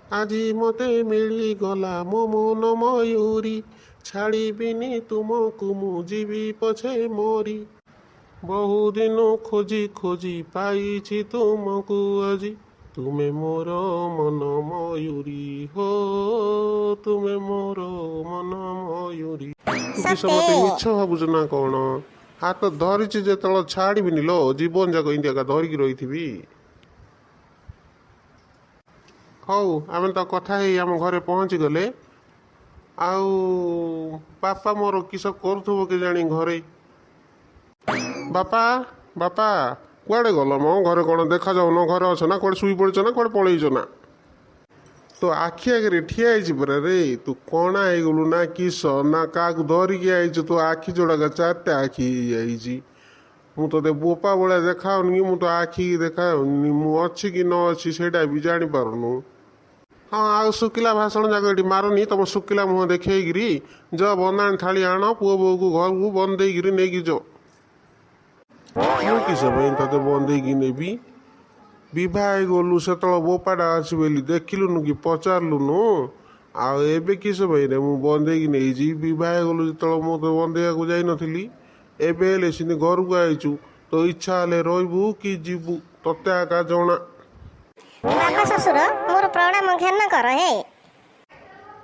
ଆଜି ମୋତେ ମିଳିଗଲା ମୋ ମନ ମୟୂରୀ, ଛାଡ଼ିବିନି ତୁମକୁ ମୁଁ ଯିବି ପଛେ ମରି। ବହୁଦିନୁ ଖୋଜି ଖୋଜି ପାଇଛି ତୁମକୁ ଆଜି, ତୁମେ ମୋର ମନ ମୟୂରୀ ହୋ, ତୁମେ ମୋର ମନ ମୟୂରୀ। ତୁ କିସ ମତେ ମିଛ ଭାବୁଛୁ ନା କ'ଣ? ହାତ ଧରିଛି ଯେତେବେଳେ ଛାଡ଼ିବିନି ଲୋ, ଜୀବନ ଯାକ ଏମିତି ଏକା ଧରିକି ରହିଥିବି। ହଉ, ଆମେ ତ କଥା ହେଇ ଆମ ଘରେ ପହଞ୍ଚିଗଲେ। ଆଉ ବାପା ମୋର କିସ କରୁଥିବ କେଜାଣି ଘରେ। ବାପା, ବାପା, କୁଆଡ଼େ ଗଲ ମ? ଘରେ କ'ଣ ଦେଖାଯାଉନ? ଘରେ ଅଛ ନା କୁଆଡ଼େ ଶୋଇ ପଡ଼ିଛ ନା କୁଆଡ଼େ ପଳେଇଛ ନା? ତୋ ଆଖି ଆଗରେ ଠିଆ ହେଇଛି ପରା ରେ। ତୁ କଣା ହେଇଗଲୁ ନା କିସ, ନା କାହାକୁ ଧରିକି ଆଇଛୁ? ତୋ ଆଖି ଯୋଡ଼ାକ ଚାରିଟା ଆଖି ହେଇଯାଇଛି। ମୁଁ ତୋତେ ବୋପା ଭଳିଆ ଦେଖାଉନି କି? ମୁଁ ତୋ ଆଖି ଦେଖାଉନି? ମୁଁ ଅଛି କି ନ ଅଛି ସେଇଟା ବି ଜାଣିପାରୁନୁ। ହଁ, ଆଉ ଶୁଖିଲା ଭାଷଣ ଯାକ ଏଠି ମାରନି ତମ ଶୁଖିଲା ମୁହଁ ଦେଖେଇକିରି। ଯ ବନ୍ଦାଣ ଥାଳି ଆଣ, ପୁଅ ବୋହୂକୁ ଘରକୁ ବନ୍ଦେଇକିରି ନେଇକି ଯ। ମୁଁ କିସ ପାଇଁ ତତେ ବନ୍ଦେଇକି ନେବି? ବିଭା ହେଇଗଲୁ ସେତେବେଳେ ବୋପାଟା ଅଛି ବୋଲି ଦେଖିଲୁନୁ କି ପଚାରିଲୁନୁ, ଆଉ ଏବେ କିସ ପାଇଁ ରେ ମୁଁ ବନ୍ଦେଇକି ନେଇଛି? ବିଭା ହେଇଗଲୁ ଯେତେବେଳେ ମୁଁ ତ ବନ୍ଦେଇବାକୁ ଯାଇନଥିଲି। ଏବେ ହେଲେ ସେମିତି ଘରକୁ ଆଇଛୁ, ତୋ ଇଚ୍ଛା ହେଲେ ରହିବୁ କି ଯିବୁ, ତତେ ଏକା ଜଣା। ବାପା ଶ୍ୱଶୁର, ମୋର ପ୍ରଣାମ ଘେନ କର ହେ।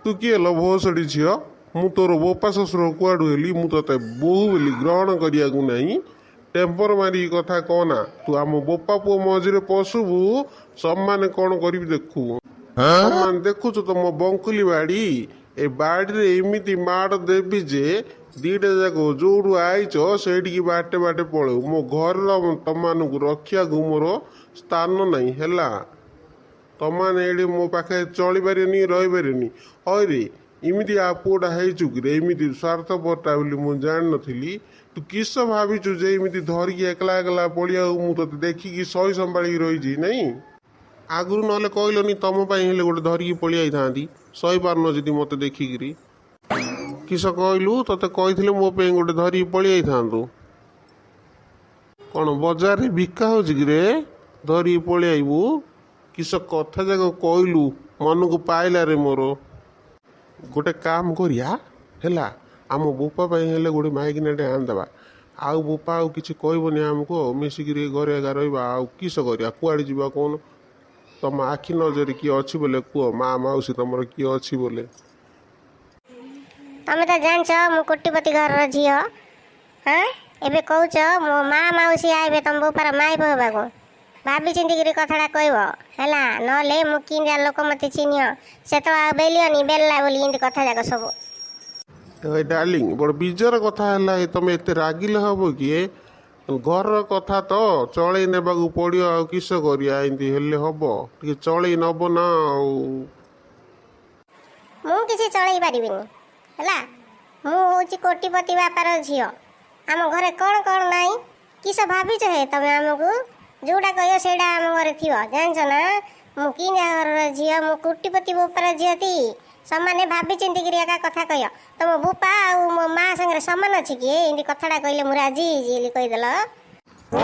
ତୁ କିଏ ଲୋ ଭୋସଡ଼ି ଝିଅ? ମୁଁ ତୋର ବୋପା ଶ୍ୱଶୁର କୁଆଡ଼ୁ ହେଲି? ମୁଁ ତୋତେ ବୋହୂ ବୋଲି ଗ୍ରହଣ କରିବାକୁ ନାହିଁ। ଟେମ୍ପର ମାରିକି କଥା କହନା। ତୁ ଆମ ବୋପା ପୁଅ ମଝିରେ ପଶୁବୁ, ସମ୍ମାନ କ'ଣ କରିବି ଦେଖୁ। ସମ୍ମାନ ଦେଖୁଛୁ ତ ମୋ ବଙ୍କୁଲି ବାଡ଼ି, ଏ ବାଡ଼ିରେ ଏମିତି ମାଡ଼ ଦେବି ଯେ ଦିଟା ଯାକ ଯୋଉଠୁ ଆଇଛ ସେଇଠିକି ବାଟେ ବାଟେ ପଳେଇବୁ। ମୋ ଘରର ତମମାନଙ୍କୁ ରଖିବାକୁ ମୋର ସ୍ଥାନ ନାହିଁ ହେଲା। ତମମାନେ ଏଇଠି ମୋ ପାଖରେ ଚଳିପାରିବନି, ରହିପାରିବନି। ହଇରେ, ଏମିତି ଆ ପୁଅଟା ହେଇଛୁ କିରେ? ଏମିତି ସ୍ୱାର୍ଥପରଟା ବୋଲି ମୁଁ ଜାଣିନଥିଲି। ତୁ କିସ ଭାବିଛୁ ଯେ ଏମିତି ଧରିକି ଏକଲା ଏକଲା ପଳିଆକୁ? ମୁଁ ତୋତେ ଦେଖିକି ସହି ସମ୍ଭାଳିକି ରହିଛି ନାଇଁ? ଆଗରୁ ନହେଲେ କହିଲନି, ତମ ପାଇଁ ହେଲେ ଗୋଟେ ଧରିକି ପଳେଇ ଆଇଥାନ୍ତି। ସହିପାରୁନ ଯଦି ମୋତେ ଦେଖିକିରି। କିସ କହିଲୁ? ତତେ କହିଥିଲେ ମୋ ପାଇଁ ଗୋଟେ ଧରିକି ପଳେଇ ଆଇଥାନ୍ତୁ। କ'ଣ ବଜାରରେ ବିକା ହେଉଛି କିରେ, ଧରିକି ପଳେଇ ଆଇବୁ? କିସ କଥା ଯାକ କହିଲୁ, ମନକୁ ପାଇଲାରେ ମୋର। ଗୋଟେ କାମ କରିବା ହେଲା, ଆମ ବୋପା ପାଇଁ ହେଲେ ଗୋଟେ ମାଇକିନାଟେ ଆଣିଦେବା। ଆଉ ବୋପା ଆଉ କିଛି କହିବନି ଆମକୁ, ଆଉ ମିଶିକିରି ଘରେ ଏକା ରହିବା। ଆଉ କିସ କରିବା, କୁଆଡ଼େ ଯିବା କହୁନ? ତମ ଆଖି ନଜରରେ କିଏ ଅଛି ବୋଲେ କୁହ, ମା ମାଉସୀ ତମର କିଏ ଅଛି ବୋଲେ। ତମେ ତ ଜାଣିଛ ମୁଁ କୋଟିପତି ଘରର ଝିଅ। ହଁ, ଏବେ କହୁଛ ମୋ ମା ମାଉସୀ ଆଇବେ ତମ ବୋପାର ମାଇପ ହେବାକୁ? ଭାବି ଚିନ୍ତିକିରି କଥାଟା କହିବ ହେଲା, ନହେଲେ ମୁଁ କିନ୍ତି ଲୋକ ମତେ ଚିହ୍ନିଅ, ସେତେବେଳେ ଆଉ ବେଲିଅନି ବେଲଲା ବୋଲି ଏମିତି କଥା ଯାକ ସବୁ। ଏ ଡାର୍ଲିଂ, ବଡ଼ ବିଜାର କଥା ହେଲା ଏ। ତମେ ଏତେ ରାଗିଲେ ହବ କି? ଏ ଘରର କଥା ତ ଚଳେଇ ନେବାକୁ ପଡ଼ିବ। ଆଉ କିସ କରିବା, ଏମିତି ହେଲେ ହବ? ଟିକେ ଚଳେଇ ନବ ନା ଆଉ। ମୁଁ କିଛି ଚଳେଇ ପାରିବିନି ହେଲା। ମୁଁ ହେଉଛି କୋଟିପତି ବାପାର ଝିଅ। ଆମ ଘରେ କ'ଣ କ'ଣ ନାହିଁ? କିସ ଭାବିଛ ହେ ତମେ ଆମକୁ? ଯୋଉଟା କହିବ ସେଇଟା ଆମ ଘରେ ଥିବ। ଜାଣିଛ ନା ମୁଁ କିନ୍ତି ଘରର ଝିଅ? ମୁଁ କୋଟିପତି ବୋପାର ଝିଅଟି। ସମାନେ ଭାବି ଚିନ୍ତିକିରି ଏକା କଥା କହିବ। ତମ ବୋପା ଆଉ ମୋ ମା ସାଙ୍ଗରେ ସମାନ ଅଛି କି? ଏମିତି କଥାଟା କହିଲେ ମୁଁ ରାଜି ହେଇଛି ବୋଲି କହିଦେଲ।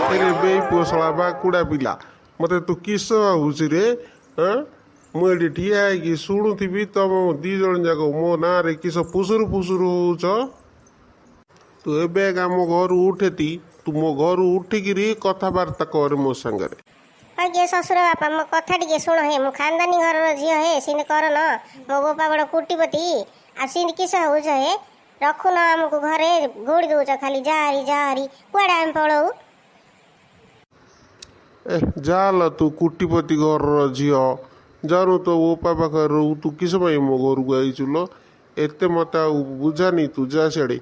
ଆରେ ବେଇ ପୁଅ ଶଳା ବାକୁଡ଼ା ପିଲା, ମତେ ତୁ କିସ ଭାବୁଛୁ ରେ? ହଁ, ମୁଁ ଏଠି ଠିଆ ହେଇକି ଶୁଣୁଥିବି, ତମ ଦି ଜଣ ଯାକ ମୋ ନାଁରେ କିସ ଫୁସୁରୁ ଫୁସୁରୁ ହଉଛ। ତୁ ଏବେ ଏକା ମୋ ଘରୁ ଉଠେତି। ତୁ ମୋ ଘରୁ ଉଠିକିରି କଥାବାର୍ତ୍ତା କରେ ମୋ ସାଙ୍ଗରେ। ଆଜ୍ଞା ଶ୍ୱଶୁର ବାପା, ମୋ କଥା ଟିକେ ଶୁଣ ହେ। ମୁଁ ଖାନଦାନୀ ଘରର ଝିଅ ହେ, ସେମିତି କର ନ। ମୋ ବୋପା ବଡ଼ କୋଟିପତି। ଆଉ ସେମିତି କିସ ହଉଛ ହେ? ରଖୁନ ଆମକୁ ଘରେ, ଘୋଡ଼ି ଦଉଛ ଖାଲି ଯାହାରି ଯାହାରି। କୁଆଡ଼େ ଆମେ ପଳଉ? ଏ ଯାଲ, ତୁ କୁଟିପତି ଘରର ଝିଅ, ଜାଣୁ ତୋ ବୋପା ପାଖରେ ରହୁ। ତୁ କିସ ପାଇଁ ମୋ ଘରକୁ ଆଇଛୁ ଲୋ? ଏତେ ମତେ ଆଉ ବୁଝାନି, ତୁ ଯା ସିଆଡ଼େ।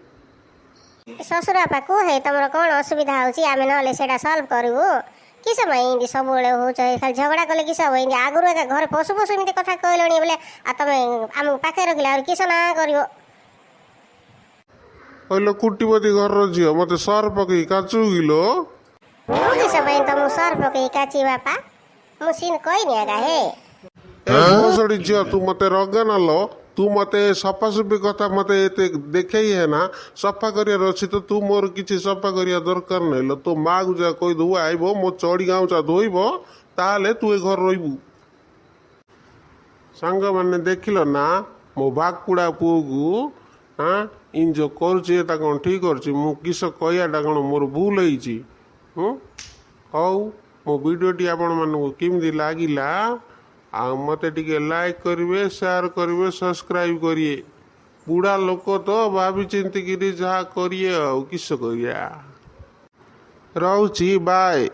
ଶ୍ୱଶୁର ବାପା, କୁହ ହେ, ତମର କ'ଣ ଅସୁବିଧା ହଉଛି? ଆମେ ନହେଲେ ସେଇଟା ସଲ୍ଭ କରିବୁ। କିସ ପାଇଁ ଏମିତି ସବୁବେଳେ ହଉଛ ହେ? ଖାଲି ଝଗଡ଼ା କଲେ କିସ ହବ? ଏମିତି ଆଗରୁ ଏକା ଘରେ ପଶୁ ପଶୁ ଏମିତି କଥା କହିଲଣି ବୋଲେ, ଆଉ ତମେ ଆମକୁ ପାଖରେ ରଖିଲେ ଆହୁରି କିସ ନା କରିବ? କହିଲ, କୁଟିପତି ଘରର ଝିଅ, ମତେ ସର ପକେଇ କାଚୁ କିଲୋ? ମୁଁ କିସ ପାଇଁ ତମକୁ ସର୍ ପକେଇ କାଚି ବାପା? ମୁଁ ସିନ୍ କହିନି ଏକା ହେ। ଏ ଭୋସଡ଼ି ଝିଅ, ତୁ ମତେ ରଗନା ଲୋ। ତୁ ମତେ ସଫାସୁଫି କଥା ମତେ ଏତେ ଦେଖେଇ ହେନା। ସଫା କରିବାର ଅଛି ତ ତୁ ମୋର କିଛି ସଫା କରିବା ଦରକାର ନାହିଁ ଲୋ। ତୋ ମାକୁ ଯାହା କହିଦବୁ, ଆଇବ ମୋ ଚଡ଼ି ଗାଉଁଚା ଧୋଇବ, ତାହେଲେ ତୁ ଏ ଘରେ ରହିବୁ। ସାଙ୍ଗମାନେ, ଦେଖିଲ ନା ମୋ ଭାକୁଡ଼ା ପୁଅକୁ? ହଁ, ଇନ୍ ଯୋଉ କରୁଛି, ଏଟା କ'ଣ ଠିକ୍ କରୁଛି? ମୁଁ କିସ କହିବାଟା କ'ଣ ମୋର ଭୁଲ ହେଇଛି? ହୁଁ, ହଉ, ମୋ ଭିଡ଼ିଓଟି ଆପଣମାନଙ୍କୁ କେମିତି ଲାଗିଲା, ଆଉ ମୋତେ ଟିକେ ଲାଇକ୍ କରିବେ, ସେୟାର କରିବେ, ସବସ୍କ୍ରାଇବ୍ କରିବେ। ବୁଢ଼ା ଲୋକ ତ, ଭାବି ଚିନ୍ତିକିରି ଯାହା କରିଏ, ଆଉ କିସ କରିବା। ରହୁଛି, ବାଏ।